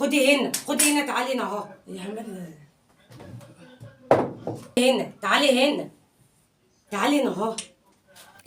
خدي هنا، خدي هنا، تعالي هنا اهو. يا حماد هنا، تعالي هنا، تعالي هنا اهو.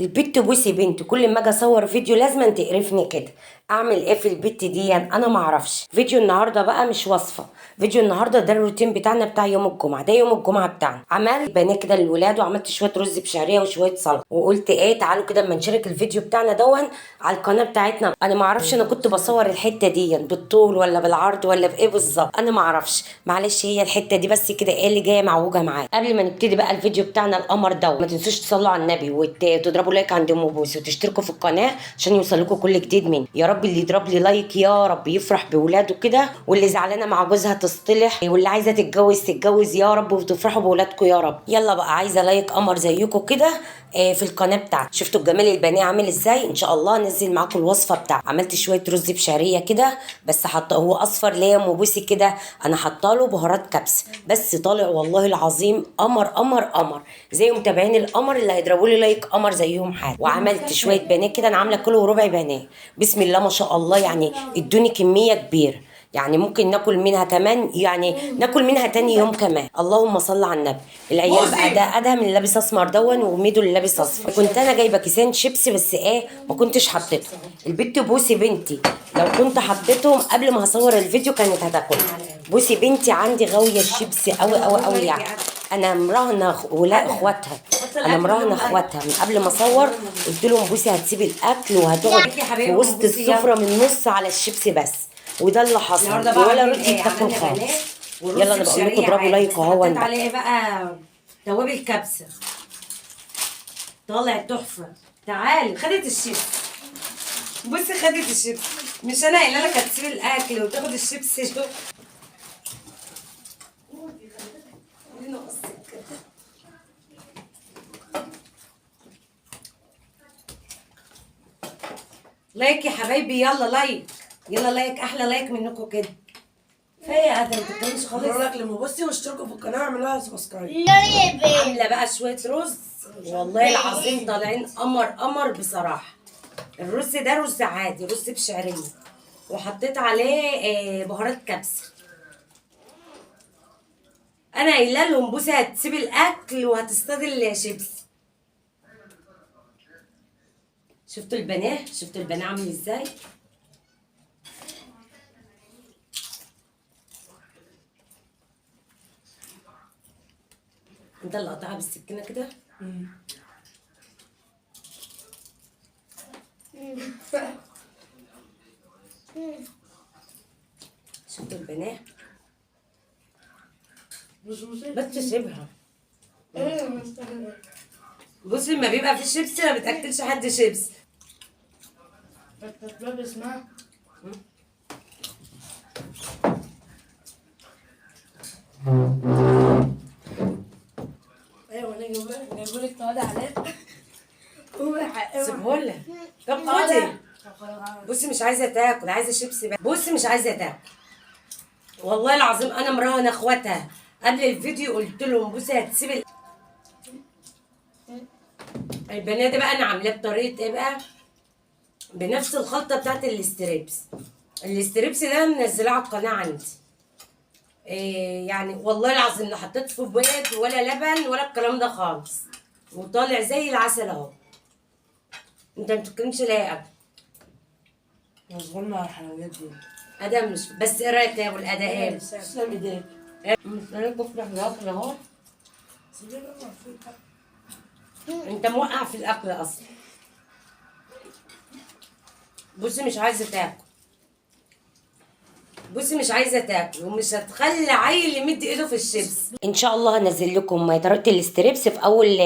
البت بوسي بنت كل ما اجي اصور فيديو لازم تقرفني كده. اعمل ايه في البت دي؟ يعني انا ما اعرفش. فيديو النهارده بقى مش وصفه، فيديو النهارده ده الروتين بتاعنا بتاع يوم الجمعة، ده يوم الجمعة بتاعنا. عملت بانيه كده للولاد، وعملت شوية رز بشعريه وشوية سلطة، وقلت ايه تعالوا كده اما نشارك الفيديو بتاعنا دون على القناة بتاعتنا. انا ما اعرفش انا كنت بصور الحتة دي بالطول ولا بالعرض ولا بايه بالظبط، انا ما اعرفش، معلش هي الحتة دي بس كده ايه اللي جاية معوجة معايا. قبل ما نبتدي بقى الفيديو بتاعنا القمر ده، ما تنسوش تصلوا على النبي وتضربوا like عند ام بوسي وتشتركوا في القناة عشان يوصلكوا كل جديد مني. يا رب اللي يضرب لي like يا رب يفرح بولاده كده، واللي زعلانة مع جوزها تصطلح، واللي عايزه تتجوز تتجوز يا رب، وتفرحوا بولادكم يا رب. يلا بقى عايزه like قمر زيكم كده في القناة بتاعتي. شفتوا الجمال البانيه عامل ازاي؟ ان شاء الله انزل معاكم الوصفة بتاعتي. عملت شوية رز بشعريه كده، بس حاطه هو اصفر ليه يا ام بوسي كده، انا حاطه له بهارات كبسة، بس طالع والله العظيم قمر قمر قمر، زي متابعين القمر اللي هيضربوا لي like قمر زيهم حاجة. وعملت شوية بانيه كده، انا عامله كله وربع بانيه بسم الله ما شاء الله، يعني ادوني كمية كبيرة، يعني ممكن ناكل منها كمان، يعني ناكل منها تاني يوم كمان. اللهم صل على النبي. العيال بقى ده ادهم اللي لابس اسمر دون، وميدو اللي لابس اصفر. كنت انا جايبه كيسين شيبسي بس ايه ما كنتش حطيتهم. البت بوسي بنتي لو كنت حطيتهم قبل ما هصور الفيديو كانت هتاكل. بوسي بنتي عندي غاويه الشيبسي قوي قوي قوي، يعني انا مراهنه ولا اخواتها، انا مراهنه اخواتها من قبل ما اصور قلت لهم بوسي هتسيب الاكل وهتقعد في وسط السفرة من نص على الشيبسي بس، وده اللي حصل، ولا رضيت تاكل خالص. يلا انا بقول لكم اضربوا like اهو. حطيت عليه ايه بقى؟ توابل كبسة، طالع تحفة. تعالي خدت الشيبس، بصي خدت الشيبس، مش انا قايله لك هتسيب الاكل وتاخد الشيبس. شوف like يا حبايبي، يلا like، يلا like، احلى like منكم كده. كفاية يا ادم ما تتكلمش خالص. like لام بوسي واشتركوا في القناة واعملوا لها subscribe. عامله بقى شوية رز والله العظيم طالعين قمر قمر بصراحة. الرز ده رز عادي، رز بشعريه، وحطيت عليه بهارات كبسة. انا قايله لهم بوسي هتسيب الاكل وهتصطاد الشيبس. شفتوا البانيه؟ شفتوا البانيه عامل ازاي؟ انت اللي قطعها بالسكينة كده. شفتوا البانيه؟ بس سيبها. بصي لما بيبقى في شيبسي ما بتاكلش حد شيبس. ايوه انا جايبه لك طالع عليه. سيبهولها. طب خدي. بصي مش عايزه تاكل، عايزه شيبسي بس. بصي مش عايزه تاكل والله العظيم. انا مراهنه اخواتها قبل الفيديو قلت لهم بصي هتسيب البانيه ده بقى. انا عاملاه بطريقة ايه بقى؟ بنفس الخلطة بتاعت ال strips. ال strips ده منزلاه على القناة عندي. إيه يعني والله العظيم لا حطيت فيه بيض ولا لبن ولا الكلام ده خالص، وطالع زي العسل اهو. انت ما بتتكلمش ليه يا ادم؟ مشغول مع الحلويات دي. ادم مش بس. ايه رايك يا ابو الاداء؟ تسلم ايديك. مش انا بفرح بالاكل اهو. انت موقع في الاكل اصلا. بصي مش عايزه تاكل، بصي مش عايزه تاكل، ومش هتخلي عيل يمد ايده في الشيبس. ان شاء الله هنزل لكم طريقه ال strips في اول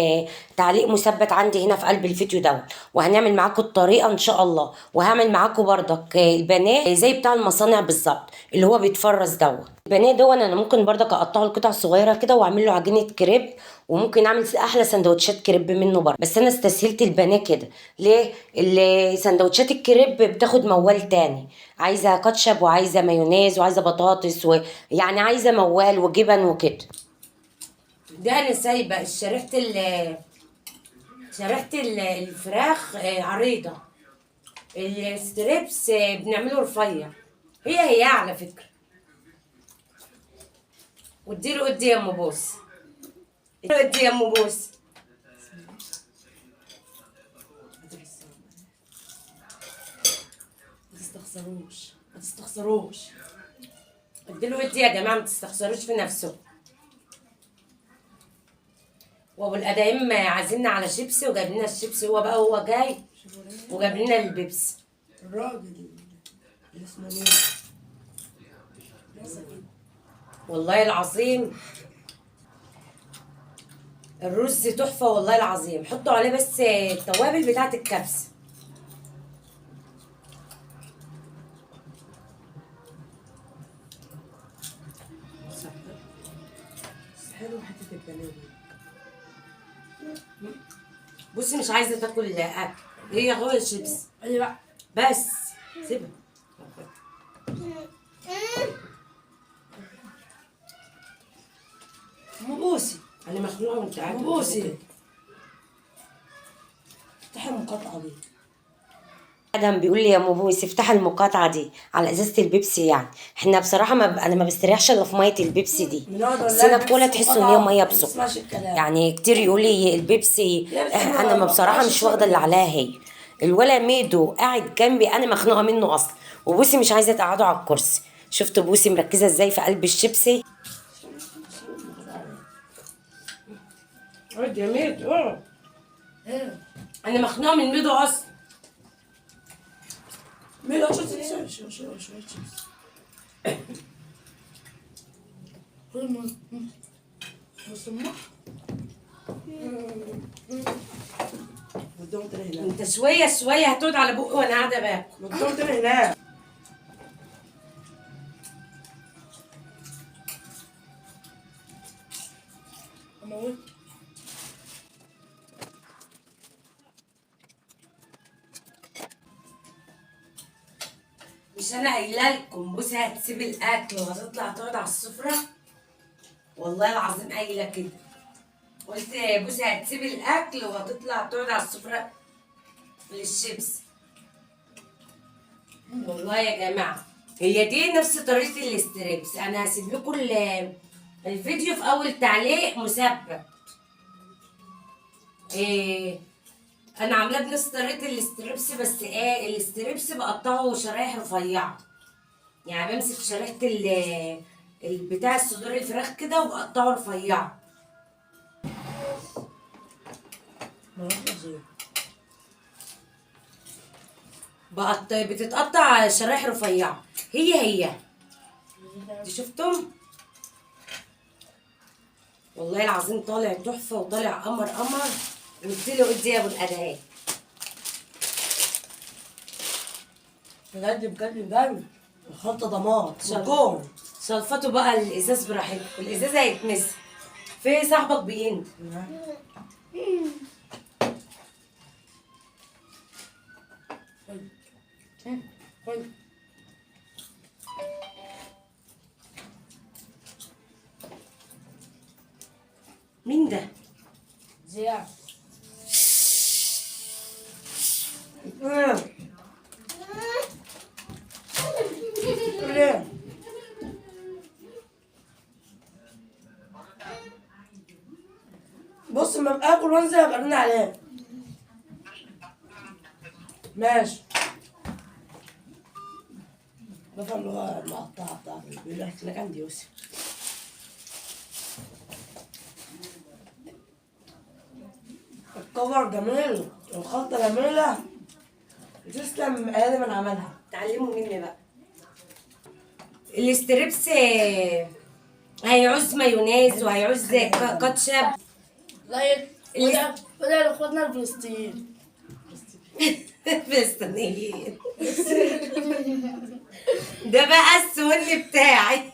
تعليق مثبت عندي هنا في قلب الفيديو ده، وهنعمل معاكم الطريقة ان شاء الله. وهعمل معاكم بردك البانيه زي بتاع المصانع بالظبط اللي هو بيتفرز دوت. البانيه دوت انا ممكن بردك اقطعه لقطع صغيرة كده واعمل له عجينه كريب، وممكن اعمل احلى سندوتشات كريب منه برضه. بس انا استسهلت البانيه كده ليه؟ سندوتشات الكريب بتاخد موال تاني، عايزه كاتشب وعايزه مايونيز وعايزه بطاطس يعني عايزه موال وجبن وكده. ده انا سايبه شريحة الفراخ عريضة، ال strips بنعمله رفيع، هي هي على فكرة. واديله ادي يا ام بوس، ادي يا ام بوس. ما تستخسروش، ما تستخسروش. اديله ادي يا جماعة، ما تستخسروش في نفسه. وابو الادايم عازمنا على شيبسي وجاب لنا الشيبسي، هو بقى هو جاي وجاب لنا البيبسي. الراجل اللي اسمه مين؟ والله العظيم الرز تحفة، والله العظيم. حطوا عليه بس التوابل بتاعت الكبسه. بس حلو حتة البانيه. بصي مش عايزه تاكل اكل، هي هو الشيبس ايه بقى؟ بس سيبها. ام بوسي، انا مخنوقه وانت قاعدة ام بوسي، افتحي المقاطعة دي. ادهم بيقول لي يا ام بوسي افتح المقاطعة دي على ازازة البيبسي. يعني احنا بصراحة ما انا ما بستريحش الا في مية البيبسي دي، بس انا الكولا تحس ان هي مية بسكر. يعني كتير يقول لي البيبسي، انا ما بصراحة مش واخده اللي عليها. هي الولا ميدو قاعد جنبي انا مخنوقه منه اصلا، وبوسي مش عايزه تقعده على الكرسي. شفت بوسي مركزه ازاي في قلب الشيبسي؟ اقعد يا ميدو اقعد. ايه انا مخنوقه من ميدو اصلا. ميدو شوية شوية شوية شوية شيبس. ودهم تاني هناك. انت شوية شوية هتقعد على بقي وانا قاعدة باكل. ودهم تاني هناك. مش انا قايله لكم بوسي هتسيب الاكل وهتطلع تقعد على السفرة؟ والله العظيم قايله كده. قلت بوسي هتسيب الاكل وهتطلع تقعد على السفرة للشيبس. والله يا جماعة هي دي نفس طريقه ال strips. انا هسيب لكم الفيديو في اول تعليق مثبت. إيه انا عاملاه بنفس طريقه ال strips، بس ايه ال strips بقطعه شرايح رفيعة، يعني بمسك شريحة البتاع الصدور الفراخ كده وبقطعه رفيعة. بتتقطع شرايح رفيعة. هي هي دي شفتم؟ والله العظيم طالع تحفة وطالع قمر قمر. قلت له ادي يا ابو الادهان. بجد بجد بجد الخلطة دمار. سجون شلفته بقى الازاز براحته، الازاز هيتمسح. في صاحبك بيند. مين ده؟ زياد. ليه؟ بص لما ابقى اكل وانزل ابقى ارن عليه. ماشي. بفهم لغة مقطعة بتاعتي، بيقول لك هناك عند يوسف. الكفر جميل، الخلطة جميلة، تسلم ايادي من عملها. تعلموا مني بقى. ال strips هيعوز مايونيز وهيعوز كاتشب. like ولا لاخواتنا الفلسطينيين. فلسطينيين. ده بقى السؤال بتاعي.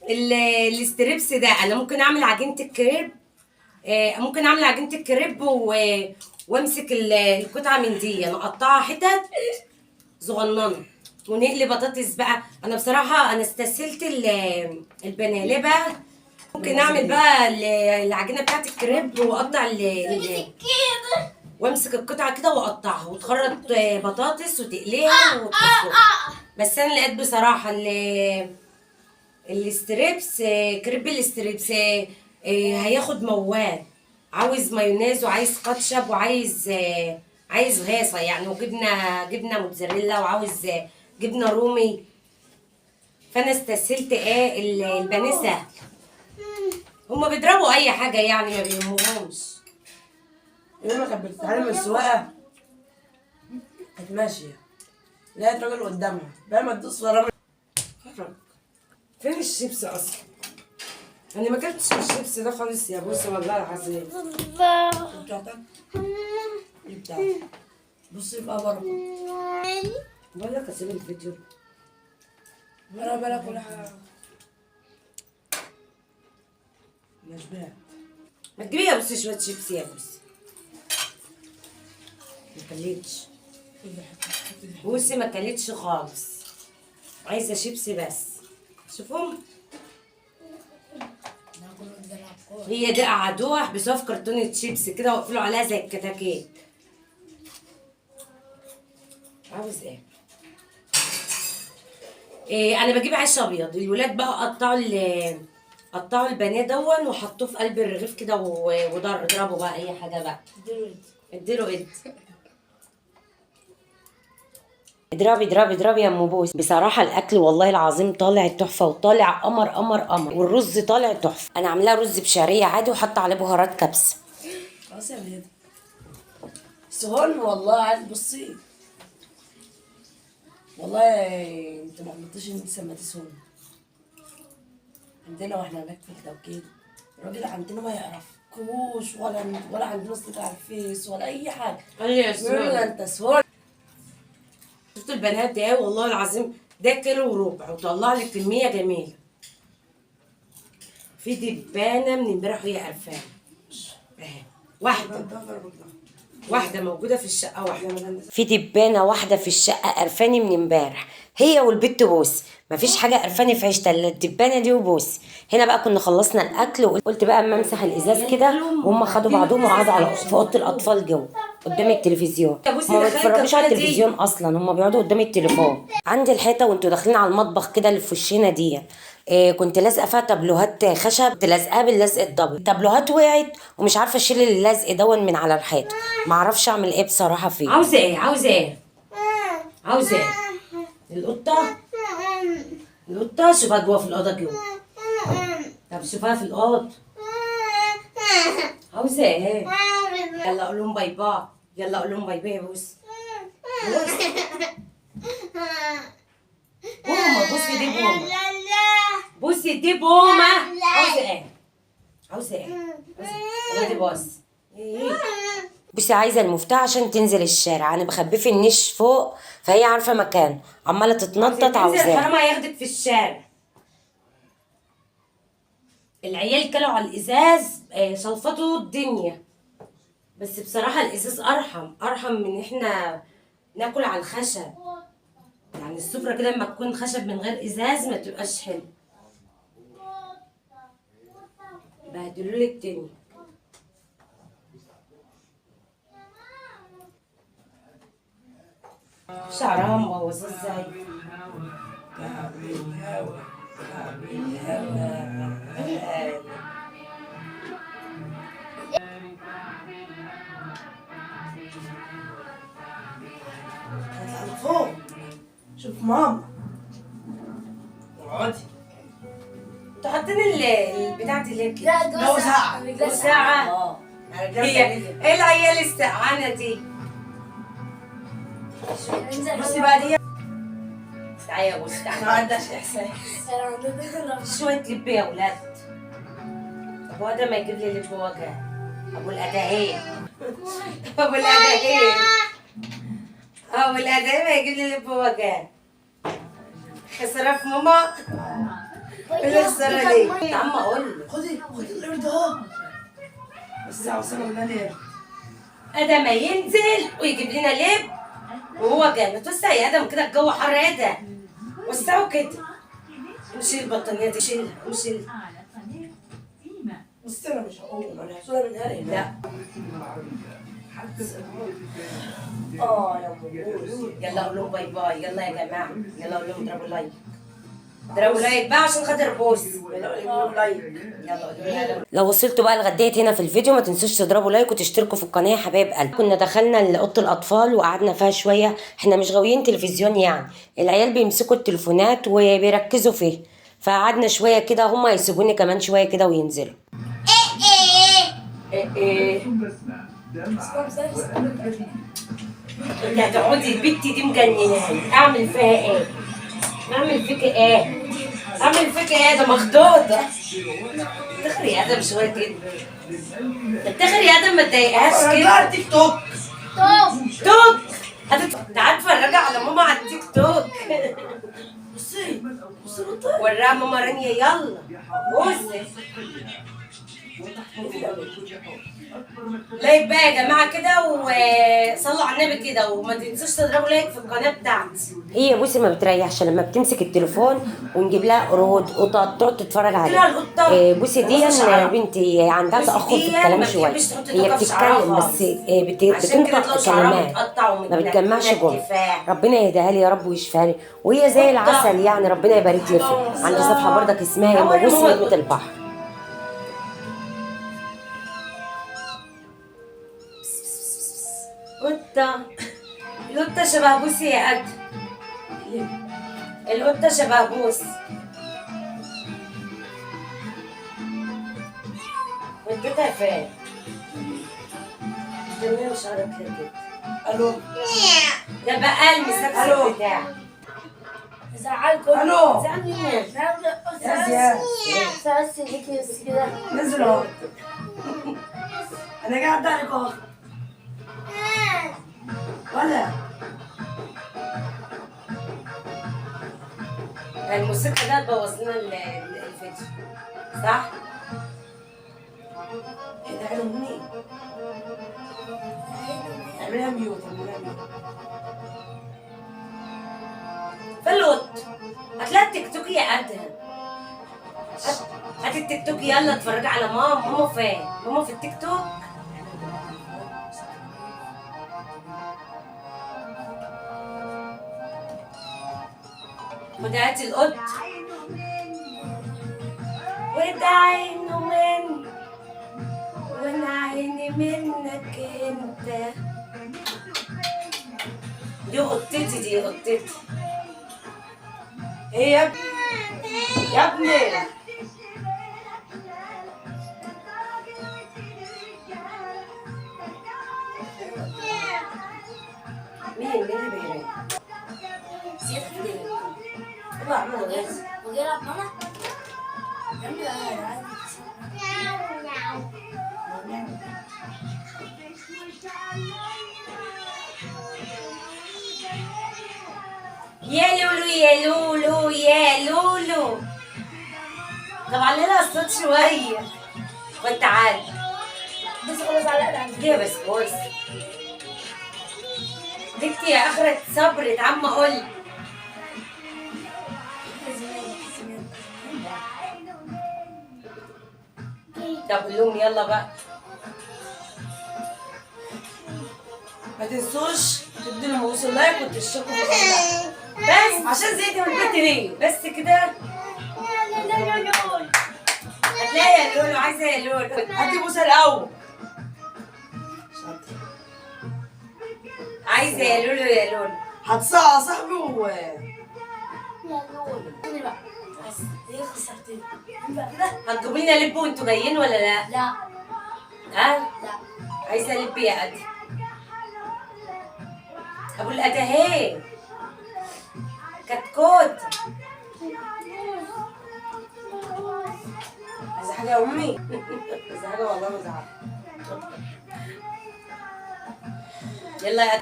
ال strips ده انا ممكن اعمل عجينه الكريب، ممكن اعمل عجينه الكريب وامسك القطعة من دي انا اقطعها حتت صغننه ونقلي بطاطس بقى. انا بصراحة انا استسهلت البنالبه. ممكن اعمل بقى العجينة بتاعت الكريب واقطع وامسك القطعة كده واقطعها وتخرط بطاطس وتقليها وتحطها. بس انا لقيت بصراحة ال strips، كريب ال strips هياخد موال، عاوز مايونيز وعايز كاتشب وعايز عايز غاصه يعني، وجبنه جبنه موتزاريلا، وعاوز جبنه رومي. فانا استسهلت ايه البانيه سهل. هما بيضربوا اي حاجة يعني، ما بيهمهمش. يوم ما كانت بتتعلم السواقة كانت ماشية، لقيت راجل قدامها بقى ما تدوس ورا. خرج. فين الشيبس اصلا؟ انا ما اكلتش من الشيبس ده خالص يا بوسي والله العظيم. بتاعتك دي بتاعتك. بصي بقى بركة. بقول لك اسيب الفيديو ولا بالك ولا حاجة. انا شبعت. ما تجيبي يا بوسي شوية شيبسي يا بوسي. ما كلتش بوسي، ما كلتش خالص، عايزه شيبسي بس. شوفهم هي دي قعدوها حبسوها في كرتونة شيبسي كده وقفلوا عليها زي الكتاكيت. عاوز ايه؟ إيه انا بجيب عيش ابيض. الولاد بقى قطعوا البانيه دون وحطوه في قلب الرغيف كده وضربوا بقى اي حاجة بقى. اديله اد. اضربي اضربي اضربي يا ام بوس. بصراحة الاكل والله العظيم طالع تحفة، وطالع قمر قمر قمر، والرز طالع تحفة. انا عاملاه رز بشعريه عادي وحاطه عليه بهارات كبسة. خلاص يا بيض سهون والله. عايز بصي والله انت ما غلطتيش ان انت سميتيه سهون. عندنا واحنا هناك في التوكيل الراجل عندنا ما يعرفكوش ولا عندنا صديق على الفيس ولا اي حاجة. بيقول له انت سهون. شفتوا البنات ده ايه والله العظيم، ده كيلو وربع وطلع لي كمية جميلة. في دبانه من امبارح وهي قرفانه اهي، واحدة موجودة في الشقة، واحدة في دبانه واحدة في الشقة قرفاني من امبارح، هي والبت بوس. مفيش حاجة قرفاني في عيشتها الا الدبانه دي وبوس. هنا بقى كنا خلصنا الاكل، وقلت بقى اما امسح الازاز كده، وهم خدوا بعضهم وقعدوا على في اوضة الاطفال جوه قدام التلفزيون. هم ما بيتفرجوش على التلفزيون اصلا، هم بيقعدوا قدام التليفون. عند الحيطة وانتوا داخلين على المطبخ كده اللي في وشنا دي، كنت لازقه فيها تابلوهات خشب، كنت لازقاها باللزق ال double. التابلوهات وقعت ومش عارفه اشيل اللزق دون من على الحيطة، ما اعرفش اعمل ايه بصراحة فيه. عاوزه ايه؟ عاوزه ايه؟ عاوزه ايه؟ القطة؟ القطة شوفها جوه في الاوضة جوه. طب شوفها في الاوضة. عاوزه ايه؟ يلا قول لهم bye bye، يلا قول لهم bye bye يا بوس. بومه بوسي دي بومه، بوسي دي بومه. عاوزه ايه؟ عاوزه ايه؟ عاوزه دي بوس. بصي عايزه المفتاح عشان تنزل الشارع، انا بخبيه في النيش فوق فهي عارفه مكانه، عماله تتنطط عاوزاه. حرام هياخدك في الشارع. العيال كلوا على الازاز، شلفطوا الدنيا. بس بصراحة الازاز ارحم، ارحم من احنا ناكل على الخشب. يعني السفرة كده لما تكون خشب من غير ازاز ما تبقاش حلو. بهدلوا لي الدنيا. شعرها مبوظه ازاي؟ اطلع لفوق شوف ماما. اقعدي. انتوا حاطين البتاع دي ليه كده؟ لا جو ساقعة. جو ساقعة. هي ايه العيال السقعانه دي؟ بصي بقى دي تعالي يا بوس، تعالي. ما عندهاش احساس. شوية لب يا ولاد. ابو ادم ما يجيب لي لب وجع. ابو الادعية، ابو الادعية، ابو الادعية ما يجيب لي لب وجع. خسارة في ماما. ايه الخسارة دي؟ يا عم اقول له خدي خدي القرد اهو. بس عاوزة اقول ادم ينزل ويجيب لنا لب وهو جاي. ما توسع يا ادم كده، الجو حر يا ادم، وسعوا كده. وشيل البطانيه دي، شيلها وشيلها. بصي انا مش هقوم، انا هحصلها من هنا. لا اه يا ام بوس. يلا قول لهم bye bye، يلا يا جماعة، يلا قول لهم اضربوا like. اضربوا like بقى عشان خاطر بوسي. يلا like. يلا. لو وصلتوا بقى لغديت هنا في الفيديو ما تنسوش تضربوا like وتشتركوا في القناة يا حبايب قلبي. كنا دخلنا لاوضه الاطفال وقعدنا فيها شوية، احنا مش غاويين تلفزيون يعني، العيال بيمسكوا التليفونات وبيركزوا فيه، فقعدنا شوية كده، هما يسيبوني كمان شوية كده وينزلوا. ايه ايه انت هتقعدي البت دي مجنناني، اعمل فيها ايه؟ اعمل فيك ايه؟ اعمل فيك ايه؟ ده مخضوضه. تخري يا ادم شوية كده، تخري يا ادم، ما تضايقهاش كده. على التيك توك. توك تعال اتفرجي على ماما على التيك توك. بصي بصي بطل. وراها ماما رانيا، يلا بصي. like بقى يا جماعة كده، وصلوا على النبي كده، وما تنسوش تضربوا like في القناة بتاعتي. هي بصي ما بتريحش لما بتمسك التليفون ونجيب لها قرود قطط تقعد تتفرج عليها. القطة. بصي دي بنتي عندها تاخر في الكلام شوية، هي بتتكلم بس بتنطق كلمات ما بتجمعش جمل. ربنا يهديها لي يا رب ويشفيها لي، وهي زي العسل يعني، ربنا يبارك لي فيها. عندي صفحة برضك اسمها يا بوسي نجمه البحر. قطة، القطة شبه بوسي يا قد. القطة شبه بوسي. وديتها فين؟ استني مش عارفة كده. الو ده بقى المسلسل بتاعك. زعلكم. الو. زعل مين؟ يا زياد بس كده. نزل اهو. انا قاعد عليك اهو. ولا الموسيقى ده تبوظ لنا الفيديو صح؟ ايه ده حلو مني؟ اعملها mute، اعملها mute. فلوت هتلاقي التيك توك يا ادهم. هات التيك توك يلا اتفرجي على ماما. ماما فين؟ ماما في التيك توك. خدي هاتي القط. وده عينه من وانا عيني منك انت. دي قطتي، دي قطتي. ايه يا ابني؟ يا ابني مين اللي بيرن؟ وجيلعب معانا؟ يا لولو يا لولو يا لولو. طب علي لها الصوت شوية. خد تعالى. بس خلاص علقت عندي. ليه بس بص. بنتي يا اخرة صبرت عم اقول. طب قول لهم يلا بقى. ما تنسوش تدوا لهم like وتشتركوا في القناة. بس عشان زهقت من البيت ليه؟ بس كده. هتلاقي يا لولو، عايزه يا لولو. هاتي بوسه الاول. شاطر. عايزه يا لولو يا لولو. هتصقع يا صاحبي و يا لولو. انا بقى بس ليه خسرتني؟ كده؟ هتجيبوا لنا لب وانتوا جايين ولا لا؟ لا. ها؟ لا. عايزه لب يا قد. ابو القد اهي. كتكوت. عايزه حاجة يا امي؟ عايزه حاجة والله ما زعلت. يلا يا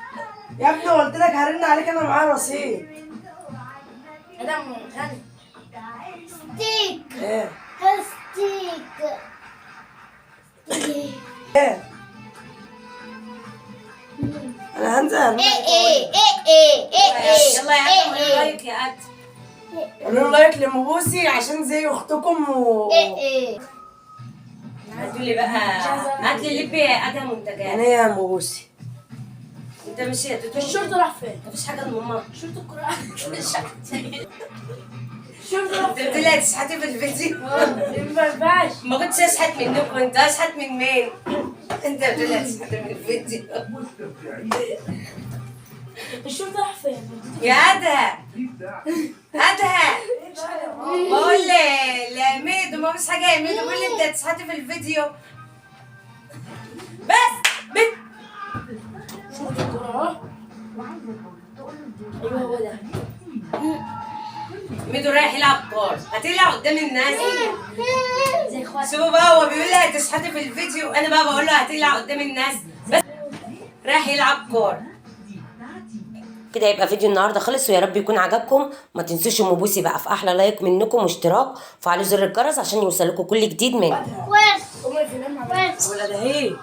يا ابني قلت لك هرن عليك، انا معايا رصيد. انا غني. ستيك. ايه؟ ستيك. ايه؟ انا هنزل هرن عليك. ايه ايه ايه ايه. يلا يا ادم قولوا like يا ادم. قولوا like لمبوسي عشان زي اختكم و ايه. هاتوا لي بقى، هات لي اللب يا ادم وانت جاي. يعني ايه يا مبوسي؟ انت مش هتقول الشورت راح فين؟ مفيش حاجة لماما. شورت القرآن. مش عارفة. انت بتقولي هتشحتي في الفيديو. ما ينفعش. ما كنتش اشحت منكم، انت اشحت من مين؟ انت بتقولي هتشحتي من الفيديو. الشورت راح فين؟ يا ادهم ادهم، بقول لميدو ما فيش حاجة يا ميدو، بيقول لي انت هتشحتي في الفيديو. بس بت شورت الكورة اهو. ايوه هو ده. ميدو رايح يلعب كورة، هتلعب قدام الناس. زي اخواتي. شوفوا بقى، هو بيقول لي هتشحتي في الفيديو، انا بقى بقول له هتقلع قدام الناس، بس رايح يلعب كورة. كده يبقى فيديو النهارده خلص، ويا رب يكون عجبكم. ما تنسوش ام بوسي بقى في احلى like منكم واشتراك، وفعلوا زر الجرس عشان يوصلكم كل جديد مني. وش امي في نام وش ولا ده ايه؟